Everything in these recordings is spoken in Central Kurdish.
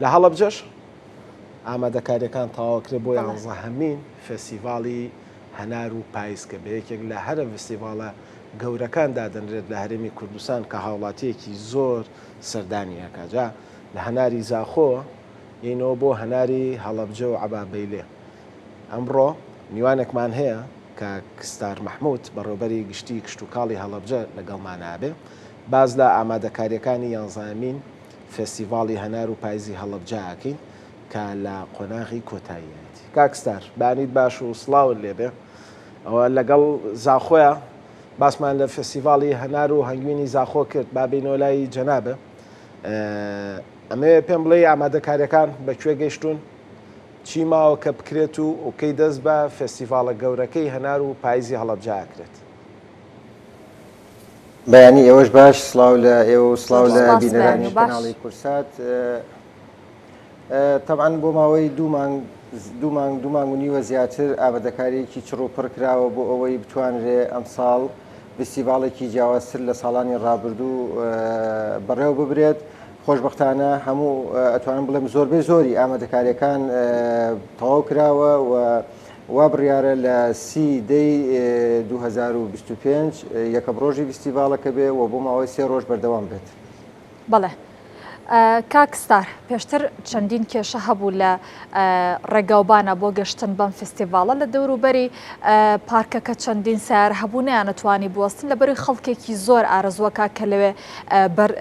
لە هەڵەبجەش ئامادەکاریەکان تەواوکرێ بۆ یانزەهەمین فێستیڤاڵی هەنار و پایز کە بە یەکێک لە هەرە ڤستیڤاڵە گەورەکان دادەنرێت لە هەرێمی کوردستان کە هاوڵاتیەکی زۆر سەردانی ئەکا جا لە هەناری زاخۆ یەینەوە بۆ هەناری هەڵەبجە و عەبابەیلێ ئەمڕۆ میوانێکمان هەیە کاک ستار مەحمود بەڕێوبەری گشتی کشتوکاڵی هەڵەبجە لەگەڵمانا ئەبێ باس لە ئامادەکاریەکانی یانزەهەمین فێستیڤاڵی هەنار و پایزی هەڵەبجە ئەکەین کە لە قۆناغی کۆتاییایەتی. کاک ستار بەیانیت باش و سڵاوت لێبێ. ئەوە لەگەڵ زاخۆیە باسمان لە فێستیڤاڵی هەنار و هەنگوینی زاخۆ کرد، با بێینەوە لای جەنابێ. ئەمەوێ پێم بڵێی ئامادەکاریەکان بە کوێ گەیشتوون؟ چی ماوە کە بکرێت و و کەی دەست بە فێستیڤاڵە گەورەکەی هەنار و پایزی هەڵەبجە ئەکرێت؟ بەیانی ئێوەش باش سڵاو لە ئێوە و سڵاو لە بینەرانی کەناڵی کورسات تەبعەن بۆ ماوەی دوو مانگ دوو مانگ دوو مانگ و نیوە زیاتر ئامادەکاریەکی چڕ و پڕ کراوە بۆ ئەوەی بتوانرێ ئەمساڵ فیستیڤاڵێکی جیاوازتر لە ساڵانی ڕابردوو بەڕێوە ببرێت خۆشببختانە هەموو ئەتوانم بڵێم زۆربەی زۆری ئامادەکاریەکان تەواو کراوە و وا بڕیارە لە سی دەی 2025 یەکەم ڕۆژی فیستیڤاڵەکە بێ و بۆ ماوەی سێ ڕۆژ بەردەوام بێت. بەڵێ کاک ستار پێشتر چەندین کێشە هەبوو لە ڕێگاوبانە بۆ گەشتن بەم فستیڤاڵە لە دەوروبەری پارکەکە چەندین سیار هەبوو نەیانەتوانی بوەستن لە بەروی خەڵکێکی زۆر ئارەزوەکە کە لەوێ بەر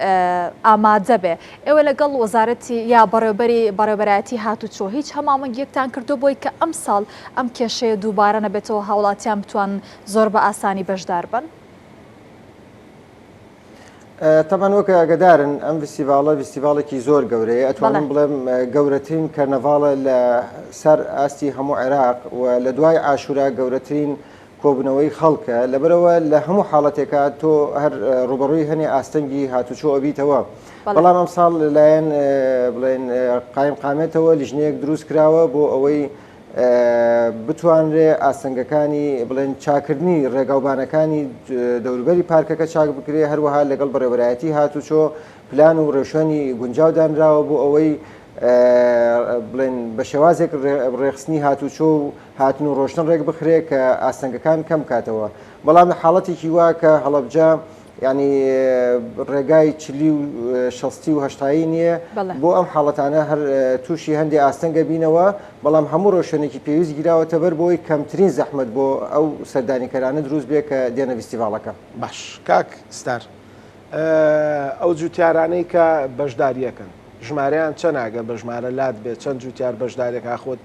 ئامادە بێ ئێوە لەگەڵ وەزارەتی یا بەڕێوبەری بەڕێوبەرایەتی هاتوچۆ هیچ هەمامەنگیەکتان کردو بۆی کە ئەمساڵ ئەم کێشەیە دووبارە نەبێتەوە هاوڵاتیان بتوانن زۆر بە ئاسانی بەشدار بن؟ تەبعەن وەک ئاگەدارن ئەم فیستیڤاڵە فیستیڤاڵێکی زۆر گەورەیە ئەتوانم بڵێم گەورەترین کەرنەڤاڵە لە سەر ئاستی هەموو عێراق و لە دوای عاشورا گەورەترین کۆبوونەوەی خەڵکە لەبەرەوە لە هەموو حاڵەتێکا تۆ هەر ڕوبەڕووی هەنێ ئاستەنگی هاتوچۆ ئەبیتەوە بەڵام ئەمساڵ لەلایەن بڵێن قایم قامێتەوە لیژنەیەک دروست کراوە بۆ ئەوەی بتوانرێ ئاستەنگەکانی بڵێن چاکردنی ڕێگاوبانەکانی دەوروبەری پارکەکە چاک بکرێ، هەروەها لەگەڵ بەڕێوەبەرایەتی هاتوچۆ پلان و ڕێوشوێنی گونجاو دانراوە بۆ ئەوەی بڵێن بە شێوازێک ڕێخستنی هاتوچۆ و هاتن و ڕۆشتن ڕێک بخرێ کە ئاستەنگەکان کەم بکاتەوە. بەڵام لە حاڵەتێکی وا کە هەڵەبجە یانی ڕێگای چلی و شەستی و هەشتایی نییە بۆ ئەم حاڵەتانە هەر تووشی هەندێ ئاستەنگە بینەوە بەڵام هەموو ڕۆشنێکی پێویست گیراوەتە بەر بۆی کەمترین زەحمەت بۆ ئەو سەردانیکەرانە دروست بێ کە دێنە ڤیستیڤاڵەکە. باش کاک ستار ئەو جوتیارانەی کە بەشداریەکەن ژمارەیان چەنە ئەگەر بە ژمارە لات بێت چەند جوتیار بەشدارێک ئاخۆت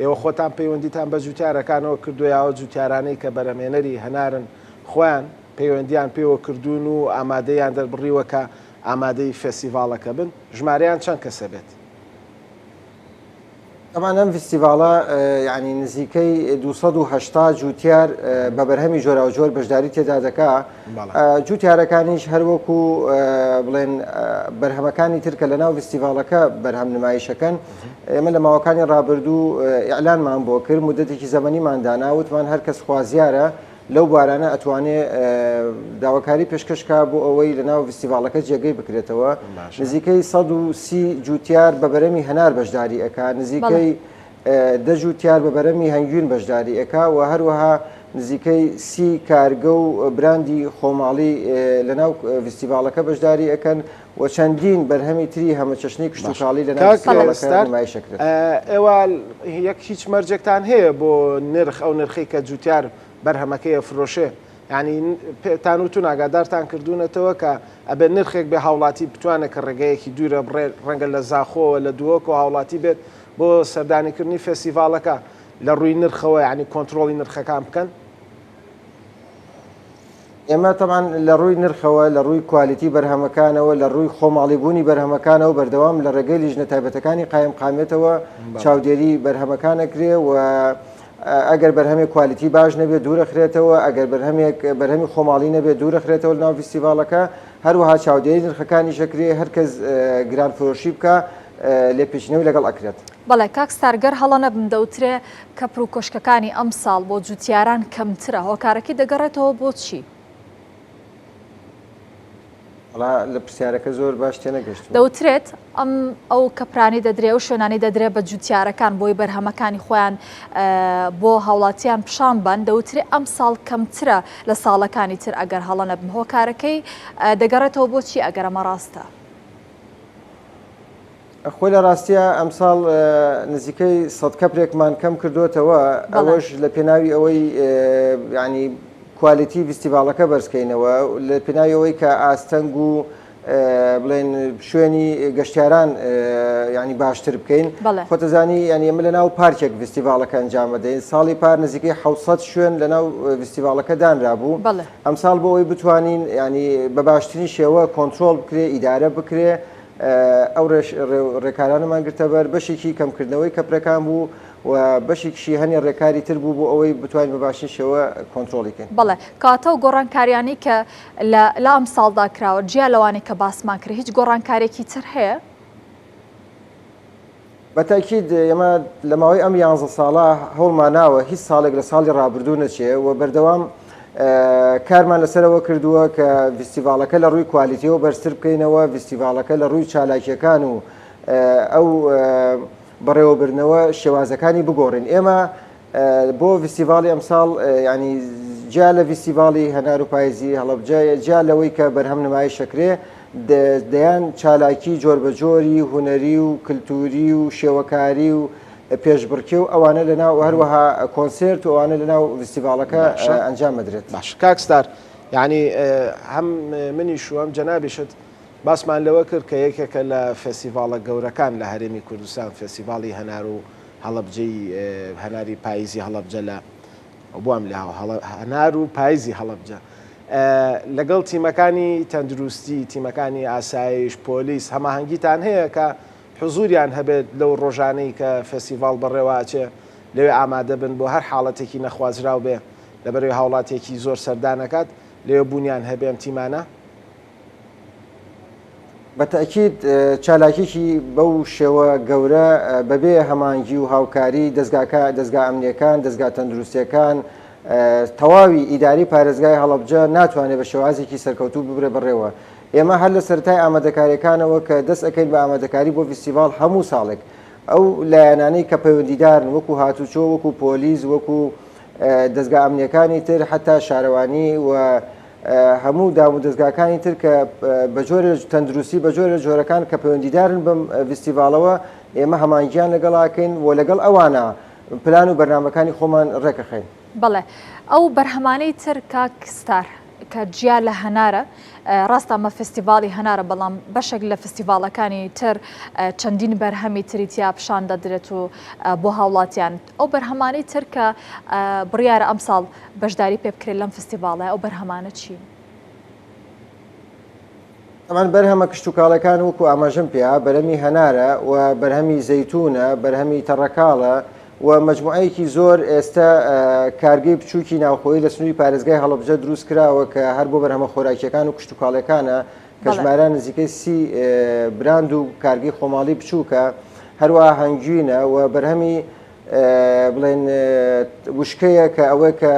ئێوە خۆتان پەیوەندیتان بە جوتیارەکانەوە کردووە یاوە جوتیارانەی کە بەرەمێنەری هەنارن خۆیان پەیوەندیان پێوە کردوون و ئامادەییان دەربڕیوە کە ئامادەی فێستیڤاڵەکە بن، ژمارەیان چەند کەسە بێت؟ تەبعەن ئەم فیستیڤاڵە یانی نزیکەی 280 جووتیار بە بەرهەمی جۆراوجۆر بەشداری تێدا دەکا. جووتیارەکانیش هەروەکو بڵێن بەرهەمەکانی تر کە لەناو فیستیڤاڵەکە بەرهەم نمایشەکەن ئێمە لە ماوەکانی ڕابردوو ئیعلانمان بۆ کرد مدەتێکی زەمەنیمان دانا وتمان هەر کەس خوازیارە لەو بوارانە ئەتوانێ داواکاری پێشکەش کا بۆ ئەوەی لە ناو ڤیستیڤاڵەکە جێگەی بکرێتەوە. نزیکەی 130 جوتیار بە بەرەمی هەنار بەشداری ئەکا، نزیکەی دە جوتیار بە بەرەمی هەنگوین بەشداری ئەکا و هەروەها نزیکەی سی کارگە و براندی خۆماڵی لە ناو ڤیستیڤاڵەکە بەشداری ئەکەن و چەندین بەرهەمی تری هەمەچەشنەی کشتوکاڵی لە ناو ڤیستیڤاڵەکە نمایش ئەکرێت. ئێوە یەک هیچ مەرجێکتان هەیە بۆ نرخ ئەو نرخەی کە جوتیار بەرهەمەکەی ئەفرۆشێ یانی پێتان وتون ئاگادارتان کردوونەتەوە کە ئەبێ نرخێک بێ هاوڵاتی بتوانێت کە ڕێگەیەکی دوورە بڕێ ڕەنگە لە زاخۆوە لە دهۆکەوە هاوڵاتی بێت بۆ سەردانیکردنی فێستیڤاڵەکە لە ڕووی نرخەوە یانی کۆنترۆڵی نرخەکان بکەن؟ ئێمە تەبعەن لە ڕووی نرخەوە، لە ڕووی کوالیتی بەرهەمەکانەوە، لە ڕووی خۆماڵی بوونی بەرهەمەکانەوە بەردەوام لە ڕێگەی لیژنە تایبەتەکانی قایمقامیەتەوە چاودێری بەرهەمەکان ئەکرێ و ئەگەر بەرهەمێک کوالیتی باش نەبێت دوورەخرێتەوە، ئەگەر بەرهەمێک بەرهەمی خۆماڵی نەبێت دوورەخرێتەوە لەناو فیستیڤاڵەکە، هەروەها چاودێری نرخەکانیش ئەکرێ، هەر کەس گرانفرۆشی بکا لێپێچینەوەی لەگەڵ ئەکرێت. بەڵێ کاک ستار گەر هەڵە نەبم دەوترێ کەپر و کۆشکەکانی ئەمساڵ بۆ جوتیاران کەمترە هۆکارەکەی دەگەڕێتەوە بۆ چی؟ وەڵا لە پرسیارەکە زۆر باش تێنەگەشتم. دەوترێت ئەم ئەو کەپرانەی دەدرێ ئەو شوێنانەی دەدرێ بە جوتیارەکان بۆی بەرهەمەکانی خۆیان بۆ هاوڵاتیان پیشان بەن دەوترێ ئەمساڵ کەمترە لە ساڵەکانی تر ئەگەر هەڵە نەبم هۆکارەکەی دەگەڕێتەوە بۆ چی ئەگەر ئەمە ڕاستە؟ خۆی لە ڕاستیا ئەمساڵ نزیکەی سەد کەپرێکمان کەم کردوتەوە ئەوەش لە پێناوی ئەوەی ینی quality ڤیستیڤاڵەکە بەرزکەینەوە لە پێناوی ئەوەی کە ئاستەنگ و بڵێن شوێنی گەشتیاران ینی باشتر بکەین خۆتەزانی ینی ئەمە لە ناو پارکێک ڤیستیڤاڵەکە ئەنجامەدەین ساڵی پار نزیکەی 600 شوێن لە ناو ڤیستیڤاڵەکە دانرابوو ئەمساڵ بۆ ئەوەی بتوانین ینی بە باشترین شێوە کۆنترۆڵ بکرێ ئیدارە بکرێ ئەو ڕێکارانەمان گرتەبەر، بەشێکی کەمکردنەوەی کەپرەکان بوو و بەشێکیشی هەنێ ڕێکاری تر بوو بۆ ئەوەی بتوانین بە باشترین شێوە کۆنترۆڵی کەین. بەڵێ، کەواتە ئەو گۆڕانکاریانەی کە لە لە ئەمساڵدا کراوە، جیا لەوانەی کە باسمان کرد، هیچ گۆڕانکارییەکی تر هەیە؟ بە تەئکید ئێمە لە ماوەی ئەم یانزە ساڵە هەوڵمان ناوە هیچ ساڵێک لە ساڵی ڕابردوو نەچێ و بەردەوام کارمان لەسەرەوە کردووە کە ڤیستیڤاڵەکە لە ڕووی quality یەوە بەرزتر بکەینەوە، ڤیستیڤاڵەکە لە ڕووی چالاکیەکان و ئەو بەڕێوەبردنەوە شێوازەکانی بگۆڕین. ئێمە بۆ ڤیستیڤاڵی ئەمساڵ ینی جیا لە ڤیستیڤاڵی هەنار و پایزی هەڵەبجە جیا لەوەی کە بەرهەم نمایش ئەکرێ دەیان چالاکی جۆربەجۆری هونەری و کلتوری و شێوەکاری و پێشبڕکێ و ئەوانە لە ناو هەروەها کۆنسێرت و ئەوانە لە ناو ڤیستیڤاڵەکە ئەنجام ئەدرێت. باش کاک ستار یانی هەم منیش و هەم جەنابیشت باسمان لەوە کرد کە یەکێکە لە فێستیڤاڵە گەورەکان لە هەرێمی کوردستان فێستیڤاڵی هەنار و هەڵەبجەی هەناری پاییزی هەڵەبجە لە بوام لە هەنار و پاییزی هەڵەبجە لەگەڵ تیمەکانی تەندروستی تیمەکانی ئاسایش پۆلیس هەماهەنگیتان هەیە کە حزوریان هەبێت لەو ڕۆژانەی کە فێستیڤاڵ بەڕێوە ئەچێ لەوێ ئامادە بن بۆ هەر حاڵەتێکی نەخوازراو بێ لەبەرئەوەی هاوڵاتیەکی زۆر سەردان ئەکات لەوێ بوونیان هەبێ ئەم تیمانە. بە تەئکید چالاکیی بەو شێوە گەورە بەبێ هەمانگی و هاوکاری دەزگاکە دەزگا ئەمنیەکان دەزگا تەندروستیەکان تەواوی ئیداری پارێزگای هەڵەبجە ناتوانێت بە شێوازێکی سەرکەوتوو ببرێ بەڕێوە ئێمە هەر لە سەرەتای ئامادەکاریەکانەوە کە دەست ئەکەین بە ئامادەکاری بۆ ڤیستیڤاڵ هەموو ساڵێک ئەو لایەنانەی کە پەیوەندیدارن وەکو هاتوچۆ وەکو پۆلیس وەکو دەزگا ئەمنیەکانی تر حتا شارەوانی و هەموو دام و دەزگاکانی تر کە بە جۆرێ تەندروستی بە جۆرە جۆرەکان کە پەیوەندیدارن بەم ڤیستیڤاڵەوە ئێمە هەمانگیان لەگەڵاکەین و لەگەڵ ئەوانە پلان و بەرنامەکانی خۆمان ڕێکەخەین. بەڵێ ئەو بەرهەمانەی تر کاک ستار کە جیا لە هەنارە ڕاستە ئەمە فستیڤاڵی هەنارە بەڵام بەشێک لە فستیڤاڵەکانی تر چەندین بەرهەمی تری تیا پیشان دەدرێت و بۆ هاوڵاتیان ئەو بەرهەمانەی تر کە بڕیارە ئەمساڵ بەشداری پێ بکرێت لەم فستیڤاڵە ئەو بەرهەمانە چین؟ ئەمان بەرهەمە کشتوکاڵەکان وەکو ئاماژەم پێیا بەرهەمی هەنارە و بەرهەمی زەیتونە بەرهەمی تەڕەکاڵە و مەجموعەیەکی زۆر ئێستا کارگەی بچووکی ناوخۆیی لە سنووری پارێزگای هەڵەبجە دروست کراوە کە هەر بۆ بەرهەمە خۆراکیەکان و کشتوکاڵەکانە کە ژمارە نزیکەی سی براند و کارگەی خۆماڵی بچووکە هەروەها هەنگوینە و بەرهەمی بڵێن وشکەیە کە ئەوەی کە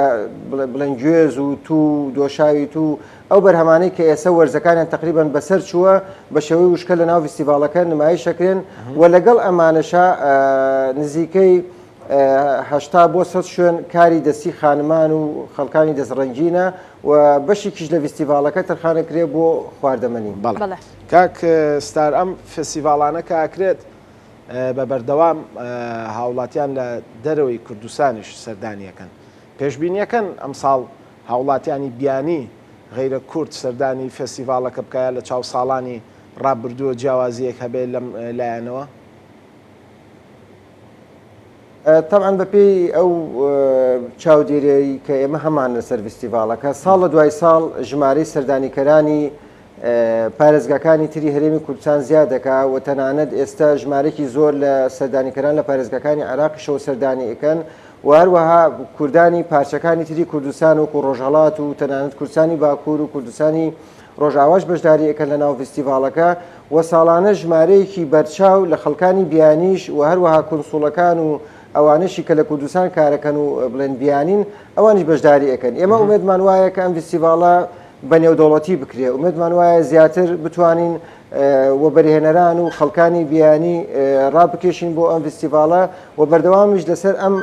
بڵێن گوێز و تو و دۆشاوی تو ئەو بەرهەمانەی کە ئێستا وەرزەکانیان تقریبان بەسەر چووە بە شێوەی وشکە لە ناو ڤیستیڤاڵەکە نمایش ئەکرێن و لەگەڵ ئەمانەشا نزیکەی هەشتا بۆ سەد شوێن کاری دەستی خانمان و خەڵکانی دەستڕەنگینە و بەشێکیش لە ڤیستیڤاڵەکە تەرخانەکرێ بۆ خواردەمەنی. بەڵێ کاک ستار ئەم فێستیڤاڵانە کە ئەکرێت بە بەردەوام هاوڵاتیان لە دەرەوەی کوردستانیش سەردانی ئەکەن پێشبینی ئەکەن ئەمساڵ هاوڵاتیانی بیانی غەیرە کورد سەردانی فێستیڤاڵەکە بکا یا لە چاو ساڵانی ڕابردووە جیاوازییەک هەبێ لەم لایەنەوە؟ تەبعەن بەپێی ئەو چاودێریەی کە ئێمە هەمان لەسەر ڤیستیڤاڵەکە ساڵ لە دوای ساڵ ژمارەی سەردانیکەرانی پارێزگاکانی تری هەرێمی کوردستان زیاد دەکا و تەنانەت ئێستا ژمارەێکی زۆر لە سەردانیکەران لە پارێزگاکانی عێراقیشەوە سەردانی ئەکەن و هەروەها کوردانی پارچەکانی تری کوردستان وەکو ڕۆژهەڵات و تەنانەت کوردستانی باکوور و کوردستانی ڕۆژئاواش بەشداری ئەکەن لە ناو ڤیستیڤاڵەکە و ساڵانە ژمارەیەکی بەرچاو لە خەڵکانی بیانیش و هەروەها کونسوڵەکان و ئەوانەشی کە لە کوردستان کارەکەن و بڵێن بیانین ئەوانیش بەشداری ئەکەن ئێمە ئومێدمان وایە کە ئەم ڤیستیڤاڵە. بە نێودەوڵەتی بکرێ. ئومێدمان وایە زیاتر بتوانین وەبەرهێنەران و خەڵکانی بیانی ڕابکێشین بۆ ئەم ڤیستیڤاڵە و بەردەوامیش لەسەر ئەم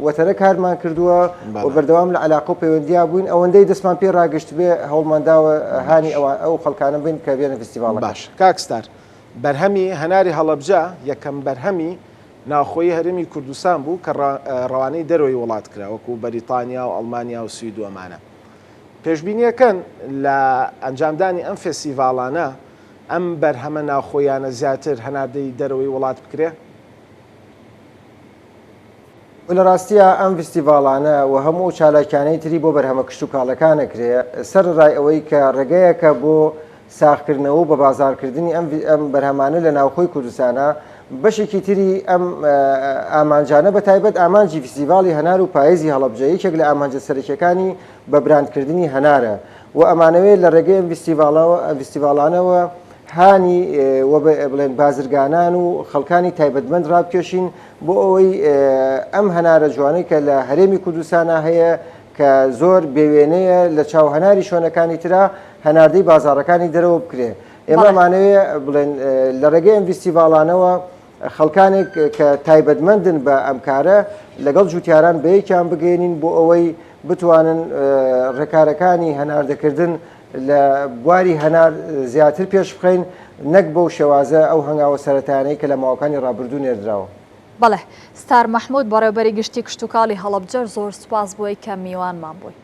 وەتەرە کارمان کردووە و بەردەوام لە عەلاقە و پەیوەندیا بووین ئەوەندەی دەستمان پێ ڕاگەشتبێ هەوڵمان داوە هانی ئەوان ئەو خەڵکانە بین کە بێنە ڤیستیڤاڵەکە. باش کاک ستار بەرهەمی هەناری هەڵەبجە یەکەم بەرهەمی ناوخۆیی هەرێمی کوردستان بوو کە ڕەوانەی دەرەوەی وڵات کرا وەکو بەریتانیا و ئەڵمانیا و سوید و ئەمانە. پێشبینیەکەن لە ئەنجامدانی ئەم فێستیڤاڵانە ئەم بەرهەمە ناوخۆییانە زیاتر هەناردەی دەرەوەی وڵات بکرێ؟ لە ڕاستیا ئەم ڤیستیڤاڵانە و هەموو ئەو چالاکیانەی تری بۆ بەرهەمە کشتوکاڵەکان ئەکرێ، سەرەڕای ئەوەی کە ڕێگەیەکە بۆ ساغکردنەوە و بەبازاڕکردنی ئەم ئەم بەرهەمانە لە ناوخۆی کوردستانا، بەشێکی تری ئەم ئامانجانە بە تایبەت ئامانجی فیستیڤاڵی هەنار و پاییزی هەڵەبجە یەکێک لە ئامانجە سەرەکیەکانی بە براندکردنی هەنارە و ئەمانەوێت لە ڕێگەی ئەم فیستیڤاڵەوە فیستیڤاڵانەوە هانی و بڵێن بازرگانان و خەڵکانی تایبەتمەند ڕابکێشین بۆ ئەوەی ئەم هەنارە جوانەی کە لە هەرێمی کوردستانا هەیە کە زۆر بێوێنەیە لە چاو هەناری شوێنەکانی ترا هەناردەی بازاڕەکانی دەرەوە بکرێ. ئێمە ئەمانەوێ بڵێن لە ڕێگەی ئەم ڤیستیڤاڵانەوە خەڵکانێک کە تایبەتمەندن بە ئەم کارە لەگەڵ جوتیاران بەیەکیان بگەێنین بۆ ئەوەی بتوانن ڕێکارەکانی هەناردەکردن لە بواری هەنار زیاتر پێش بخەین نەک بەو شێوازە ئەو هەنگاوە سەرەتایانەی کە لە ماوەکانی ڕابردوو نێردراوە. بەڵێ ستار مەحمود بەڕێوبەری گشتی کشتوکاڵی هەڵەبجە زۆر سوپاس بۆی کە میوانمان بووی.